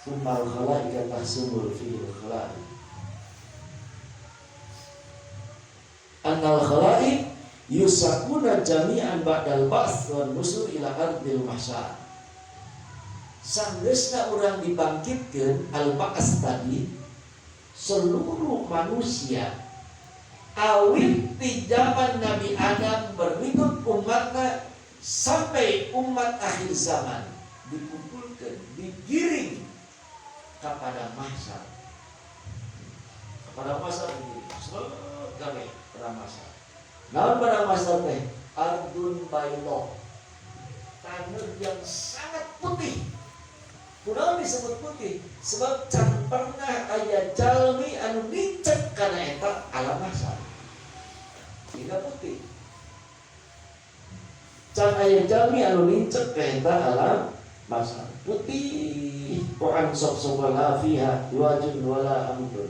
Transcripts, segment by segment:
Tsummal khalaika tahsumul fiil khalaik. Annal khalaik yusakuna jami'an ba'dal ba'ts wan nusur ila ardil mahsyar. Sanggeusna urang dibangkitkeun al-ba'ts tadi seluruh manusia awit di zaman Nabi Adam berikut umatnya sampai umat akhir zaman dikumpulkan, digiring kepada mahsyar. Kepada mahsyar digiring. Seret kabeh pada mahsyar. Naon pada mahsyar teh? Ardun baydo. Tanah yang sangat putih. Kunaon disebut putih? Sebab can pernah aya jalmi anu nincek kana eta alam mahsyar. Sehingga putih. Can aya jalmi anu nincek ka eta alam mahsyar. Putih. Quran sob-sob la fiha wajun wala amtun.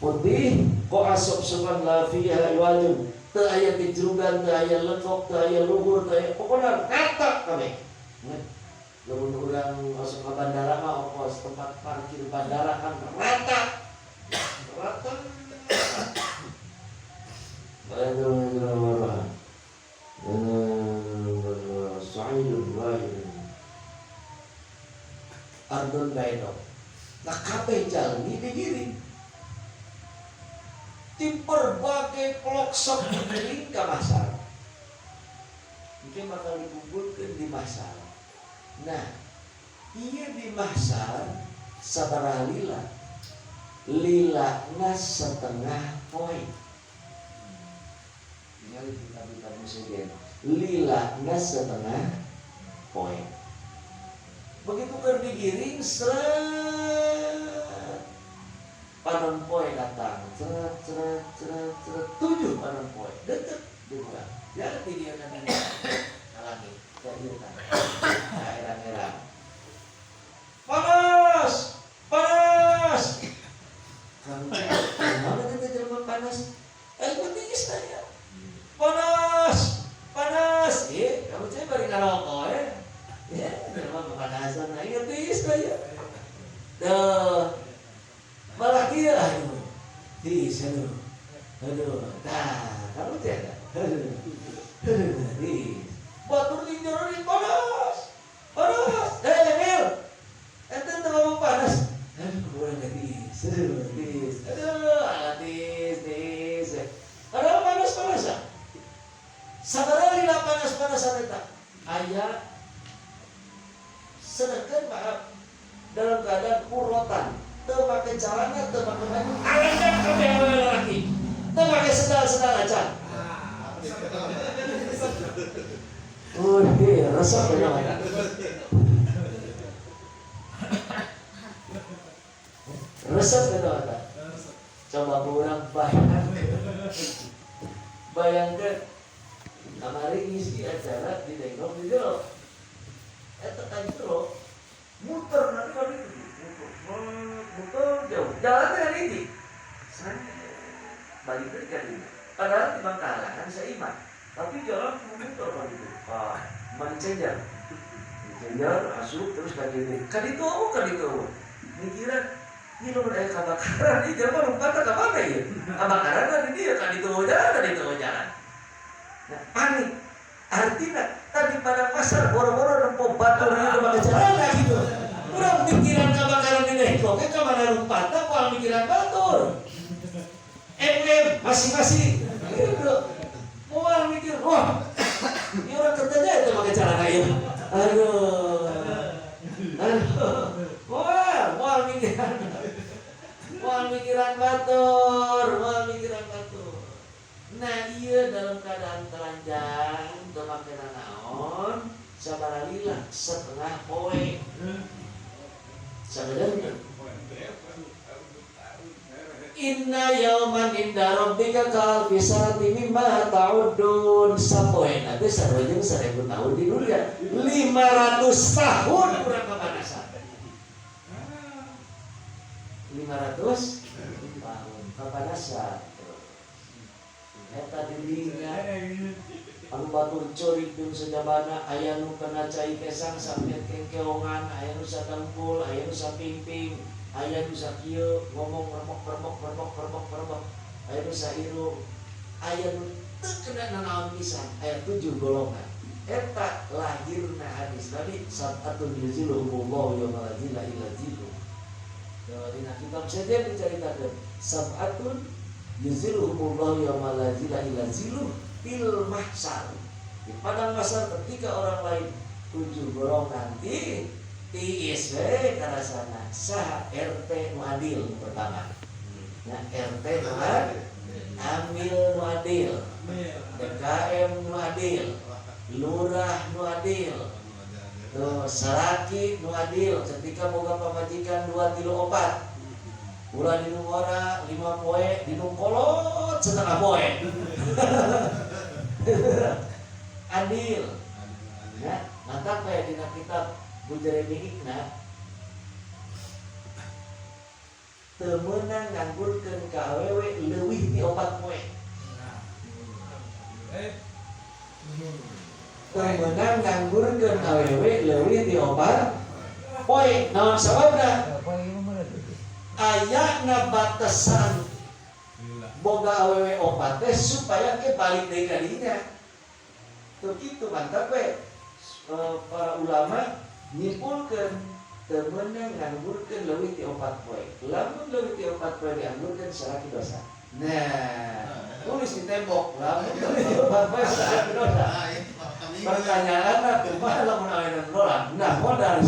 Putih kok asop soban la fiha wajun. Teu aya tijrugan, teu aya lekok, teu aya luhur, teu aya pokona rata kabeh. Lamun urang masuk ke bandara mah ongkos tempat parkir bandara kan rata. Rata. Ardun baidok. Nah kabeh jalmi digiring di berbagai pelosok digiring ke pasar. Mungkin bakal dikumpulkan di pasar. Nah, iya di pasar sabaraha lila. Lilana setengah poe. Tinggal di kitab-kitab museum. Lilana setengah poe. Begitu keur digiring seret panon poe datang, seret seret seret seret 7 panon poe deket juga. Ya di dia kan langit, ya ieu kan. Herang-herang. Panas, panas. Kamu mana kita jelema panas? Eh, mati saya. Panas, panas. Eh, kamu cek bari ngarokok ya. Ya, jelema kepanasan. Nah, ingat tiis saya. Tuh. Malah dia, aduh. Tiis, aduh. Aduh. Nah, kamu cek ada. Aduh. Aduh, tiis. Batur di jero panas. Panas. Eh, Mil. Ente teu ngomong panas. Aduh, kurang tiis. Aduh, tiis. Aduh, alah tiis, tiis. Padahal panas-panas. Sabaraha lila panas-panasan eta? Aya sedangkan maaf dalam keadaan urotan, teu make celana, teu make baju, alangan kabeh awewe lalaki. Teu make sendal-sendal acan. Wih, resep ya namanya. Resep ya namanya. Coba kurang bayangkan. Bayangkan kamari ngisi acara di Dengok di jero. Eta kan jero muter nanti kalau itu muter, muter jauh. Jalan dengan ini. Balik dari kan ini. Padahal di Bangkalan kan seiman. Tapi jalan muter kan itu. Ah, money changer. Money changer asup terus kan ini. Kan itu kan itu. Mikiran ini lo aya kebakaran ini jelema lompatna ka mana ieu? Kebakaran kan di dieu kan itu jalan kan itu jalan. Nah, panik. Artinya tadi pada pasar boro-boro nempo batur itu pakai celana gitu. Urang mikiran kebakaran di Dengkok ka mana lompatna moal mikiran batur. MM masing-masing gitu. Moal mikir, wah, ini orang kerjanya itu pakai celana ieu. Aduh. Aduh. Moal, moal mikiran. Moal mikiran batur, moal mikiran batur. Nah, iya dalam keadaan telanjang, teu make naon, sabaraha lila setengah poe. Sabenerna. Inna yauman inda rabbika ka alfi sanati mimma ta'uddun. Sapoe nanti sarua jeung 1000 tahun di dunia. 500 tahun urang kepanasan. 500 tahun kepanasan. Eta di dinya anu batur ceurik jeung sajabana, aya nu kena cai kesang sampai kengkeongan, aya nu sadengkul, aya nu sapingping, aya nu sakieu ngomong remok remok remok remok remok, aya nu sairung, aya nu teu kena nanaon pisan, aya 7 golongan. Eta lahirna hadis Nabi sab'atun yuzilluhumullahu yauma la zilla illa zilluh. Dina kitab saja diceritakan sab'atun yuzilluhumullahu yauma la zilla illa zilluh fil mahsyar. Di padang mahsyar ketika orang lain 7 golongan nanti tiis we karasana saha RT nu adil pertama. Nah, RT nu adil, amil nu adil, DKM nu adil, lurah nu adil, tuh salaki nu adil ketika boga pamajikan 2 3 4 ulah di nu ngora 5 poe di nu kolot setengah poe. Adil ya, mantap ya dina kitab Bu Jeremy Ikna teu meunang nganggurkeun ka awewe leuwih ti 4 poe. Teu meunang nganggurkeun awewe leuwih ti 4 poe. Naon sababna? Ayana batasan boga awewe 4 teh supaya ke balik deui ka dinya. Teu kitu mantap we. Para ulama nyimpulkeun teu meunang nganggurkeun leuwih ti 4 poe. Lamun leuwih ti 4 poe dianggurkeun salaki dosa. Nah, tulis di tembok lamun leuwih ti 4 poe salaki dosa. Pertanyaanna kumaha lamun awewe nolak? Nah, modal.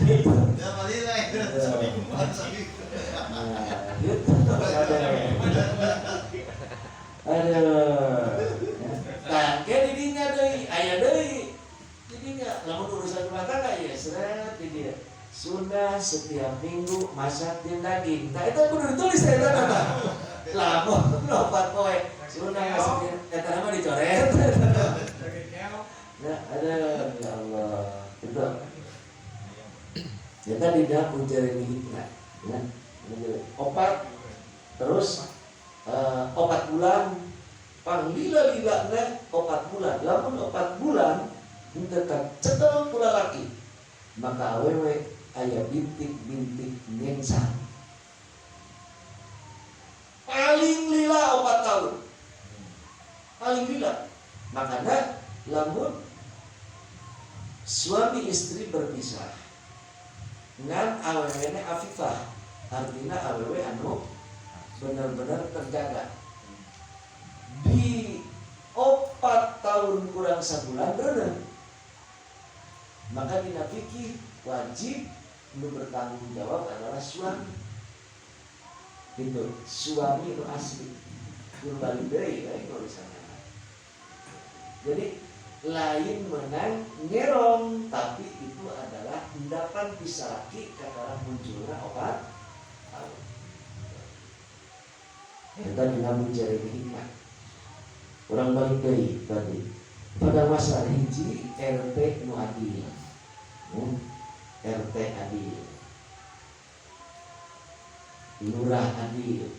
Gitu. Nah, gitu. Aduh. Nah, ke didinya deui, aya deui. Didinya lamun urusan rumah tangga ya seret di dia. Sunnah setiap minggu masak jeung daging. Tah eta kudu ditulis eta tah. Lamun 4 poe sunnah masak jeung eta mah dicoret. Ya, aduh ya Allah. Itu. Ya tadi dah ujaran hikmah. Ya. 4 terus 4 bulan panglila-lilana 4 bulan. Lamun 4 bulan henteu kacekel ku lalaki, maka awewe aya bintik-bintik nyengsa. Paling lila 4 tahun. Paling lila. Makanya lamun suami istri berpisah ngan awewena afifah, artinya awewe anu benar-benar terjaga. Di 4 tahun kurang 1 bulan berenang, maka dina fikih wajib nu bertanggung jawab adalah suami. Gitu, suami nu asli. Kudu balik deui we urusanna. Jadi lain menang nyerong, tapi itu adalah endapan pisalaki kakara munculna 4 tahun. Eta dina mencari hikmah. Urang balik deui tadi. Pada masa hiji RT nu adil. RT adil. Lurah adil.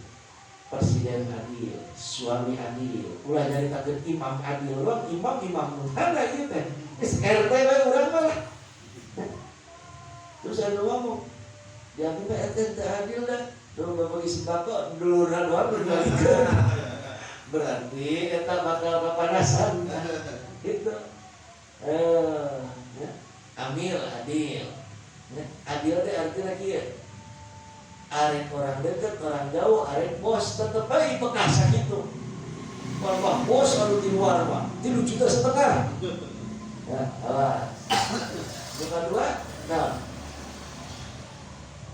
Presiden adil, suami adil. Ulah nyaritakeun imam adil doang, imam-imam nu mana ieu teh? Geus RT we urang mah lah. Terus anu ngomong, "Di abdi mah RT teu adil dah. Duh bagi sembako dulurna doang dibalikeun." Berarti eta bakal kapanasan. Gitu. Ya. Amil adil. Ya. Adil teh artinya kieu. Arek orang dekat, orang jauh, arek bos tetep bae bekas sakitu. Kalau mah bos anu di luar mah 3,5 juta. Ya, awas. Yang kedua, nah.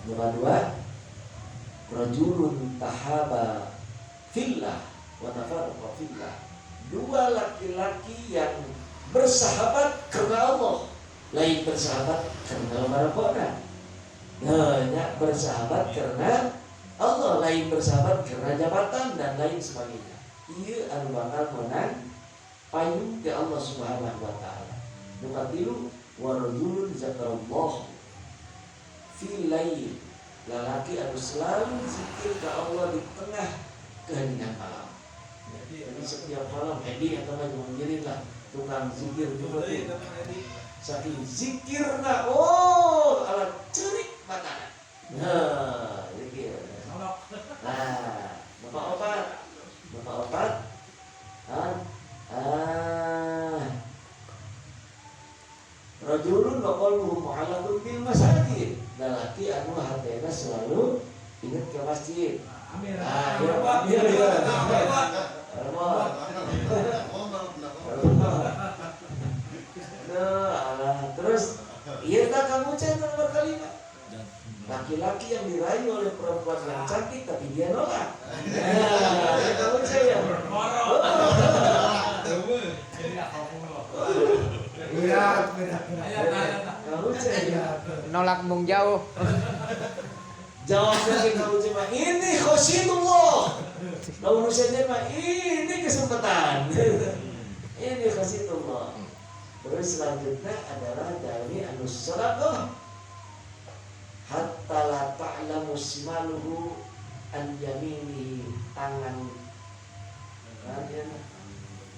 Yang kedua, rajulun tahaba fillah wa tafarraqa fillah. Dua laki-laki yang bersahabat karena Allah, lain bersahabat karena marapona. Nah, ya, bersahabat karena Allah, lain bersahabat karena jabatan dan lain sebagainya. Ieu anu bakal menang payung ke Allah Subhanahu wa taala. Nu katilu wa rajulun zakarallah fi lail. Lalaki anu selalu zikir ke Allah di tengah keheningan malam. Jadi setiap malam Edi atau mah ngirin lah tukang zikir juga tuh. Saking zikirna, oh, alat cerik mata. Nah, zikir. Nah, bapak opat, bapak opat, ah, ah. Rajulun wa qalbuhu mu'allaqun bil masajid. Lalaki anu hatena selalu ingat ke masjid. Amir. Ah, iya, Amir ya. Remot. Remot. Nah, alah. Terus iya tak kamu cek nomor kelima. Laki-laki yang dirayu oleh perempuan yang cantik tapi dia nolak. Nah, ya kamu cek ya. Berat, berat, berat. Kamu cek ya. Nolak mung jauh. Jawabnya ke kamu cek mah ini khasyatullah. Lalu urusannya mah ini kesempatan. Ini khasyatullah. Terus selanjutnya adalah dari anu sedekah hatta la ta'lamu shimaluhu an yaminihi, tangan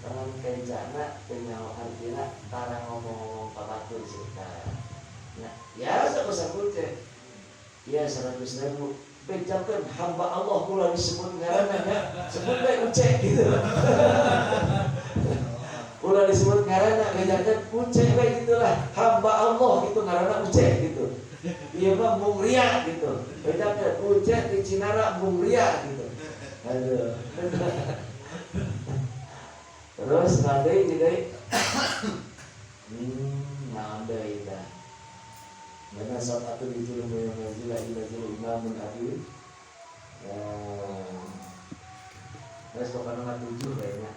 tangan kenjana teu nyaho artina, tara ngomong-ngomong ka batur cerita. Nah, ya saku-saku teh ya 100.000 bejakeun hamba Allah ulah disebut ngaranna nya, sebut bae Uce gitu. Ulah disebut ngaranna, bejakeun Uce bae gitulah, hamba Allah gitu ngaranna Uce gitu. Ieu mah mung ria gitu. Bejakeun Uce di Cinara mung ria gitu. Aduh. Terus nadai deui. Naon deui tah? Mana sab'atun yudhilluhum yauma la zilla illa zilluhu imamun adil. Ya. Terus pokoknya nomor 7 kayaknya.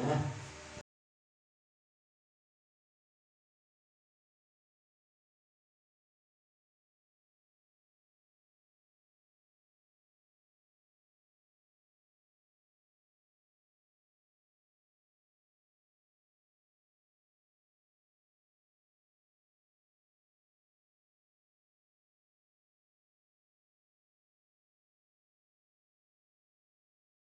Hah?